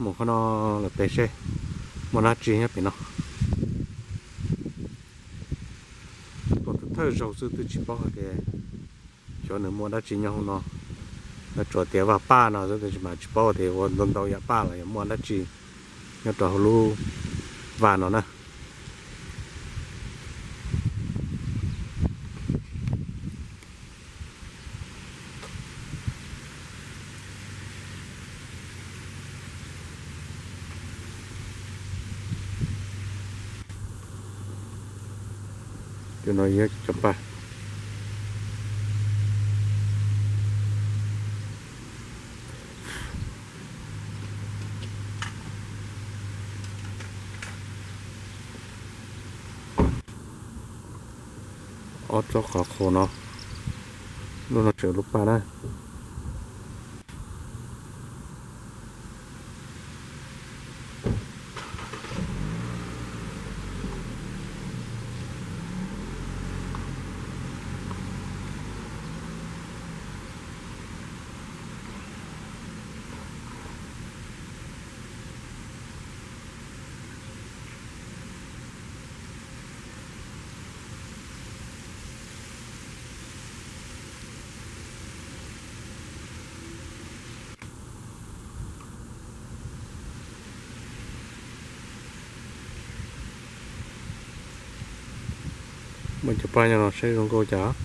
Mus qhov no los pem seb muaj dab tsi nyob pem no. Tuaj thawj zaug xwb twb tsis paub hais tias xyov nws muaj dab tsi nyob hauv no. Tsuas tias vaj paj no xwb tab sis mas tsis paub tias ua ntau ntau yam paj los yog muaj dab tsi nyob rau hauv lub vaj no na. Cov no yog cov paj. Ob tsob qhov qhua no, lub no tseem lub paj na. Muab cov paj nyob no saib zoo nkauj cas.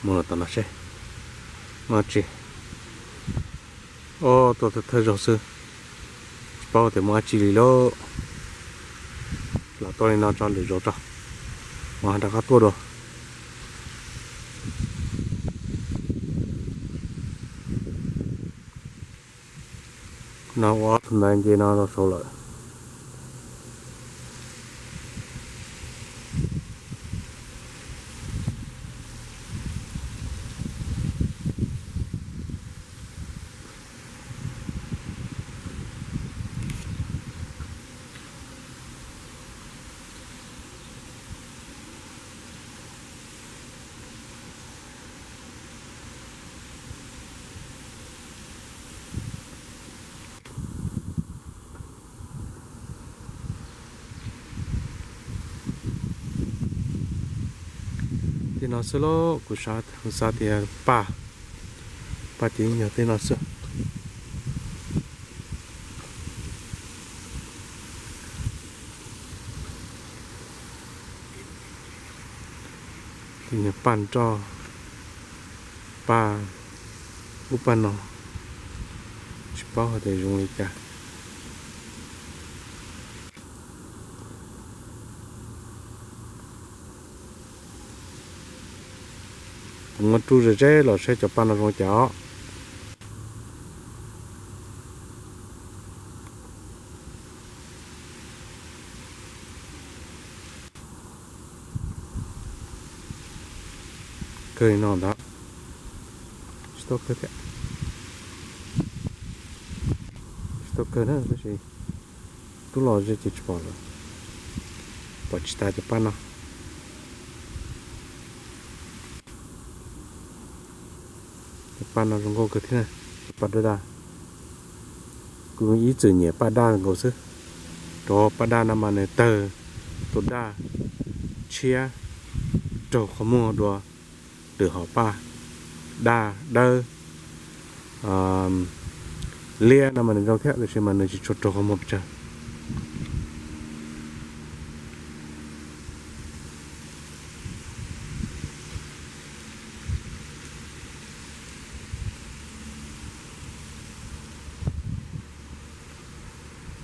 Mus los tom no seb muaj dab tsi. Ob, tuaj thawj zaug xwb, tsis paub tias muaj dab tsi li lauj. Lam tuaj li no tso lwm zaus tso, mus rov qab tuaj dua. No ua ob tug ntaiv nce no rau saud lawm. Tej no xwb lauj, kuv xav tias paj, paj ces yog tej no xwb. Paj nroj, paj ub paj no, tsis paub hais tias zoo li cas. Kuv muab rub ze ze los saib cov paj no zoo li cas os. Kawg li no ntag. Tsis tau kawg thiab. Tsis tau kawg na tab sis rub los ze ces tsis pom lawm. Pom tsis tas cov paj no. Cov paj no zoo nkauj kawg thiab na, cov paj daj daj. Kuv ib txwm nyiam paj daj nkaus xwb, rau paj daj no mas nws tawg tus daj tshiab raug qhov muag dua, lwm hom paj daj dawb liab no mas nws zoo thiab tab sis mas nws tsis tshua raug qhov muag pes tsawg.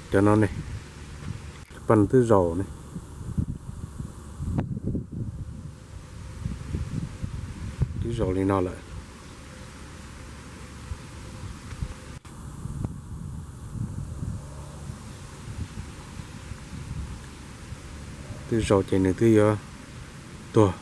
Cov no ne, cov paj no twb zaus ne, twb zaus li no lawm. Twb zaus ces nws twb yuav tuag.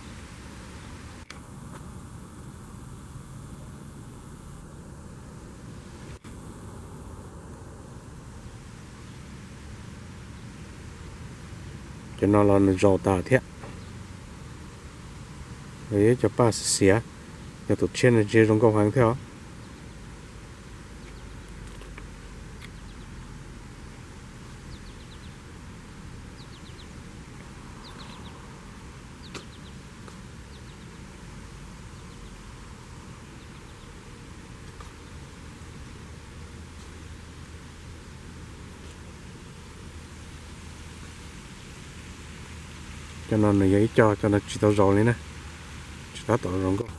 Cov no los nws zaus tas thiab. Yog ib co paj xiav, yog tus tshiab no ntshe zoo nkauj heev thiab os. Cov no nws yog ib co, cov no tsis tau zaus li na, tsis tab tom zaus nkauj.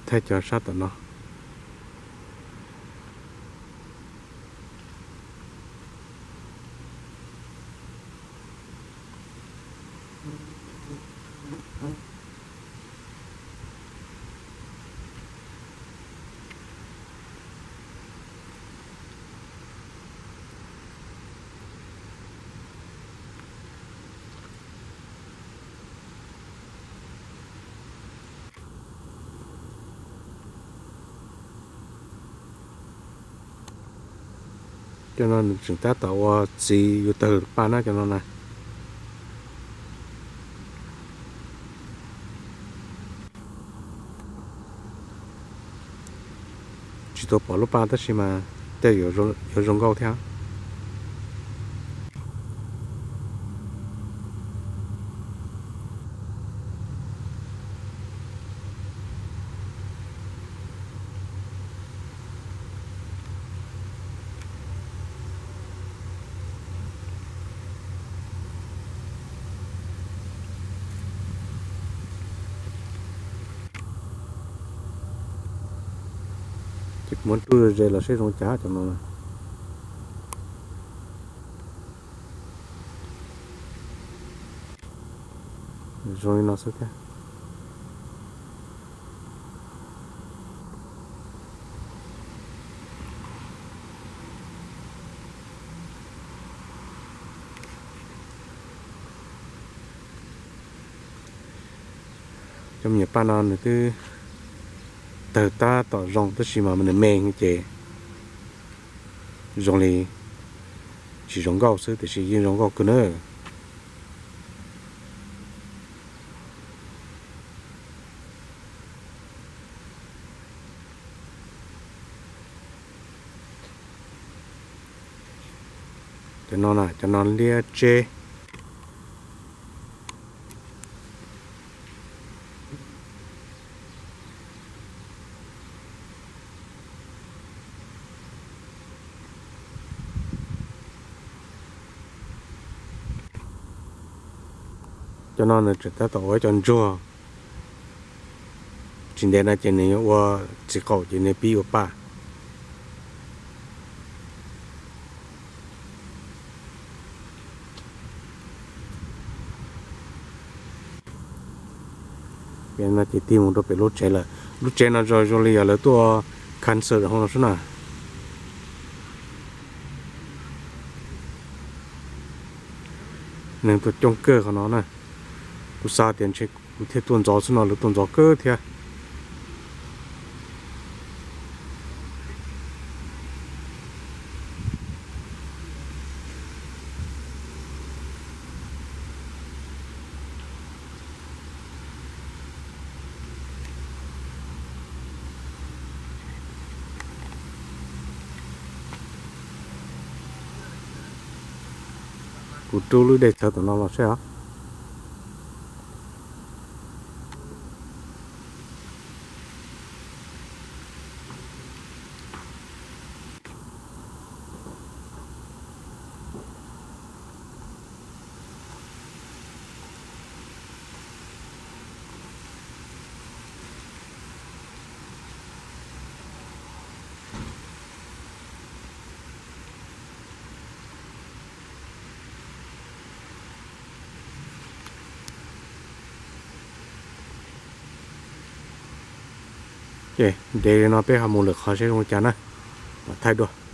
Thaij cov sab tom no. Cov no nws tseem tab tom ua txiv yuav tawg paj na cov no na. Tsis tau pom lub paj tab sis mas tej yuav zoo nkauj thiab. Ces kuv muab rub ze los seb zoo cas cov no. Zoo li no xwb thiab. Cov me nyuam paj no nws twb tawg tab tom zoo tab sis mas nws me ces zoo li tsis zoo nkauj xwb tiam sis yeej zoo nkauj kawg na. Cov no na, cov no liab tseb. Cov no nws tseem tab tom ua ib co ntsuag. Tsis ntev no ces nws yuav ua txiv qaum ces nws pib ua paj. No ces tig mus rau pem lub tsev lawm. Lub tsev no zoo zoo li yog lawv tuaj concert hauv no xwb na. Neeg tuaj coob kawg qhov no na. Kuv xav tias ntshe kuv thiaj tuaj ntxov xwb no lawv tuaj ntxov kawg thiab. Kuv rub lub dej txhawv tom no los seb os. Ntev li no peb ho mus lwm qhov seb zoo li cas na. Mam thaij dua.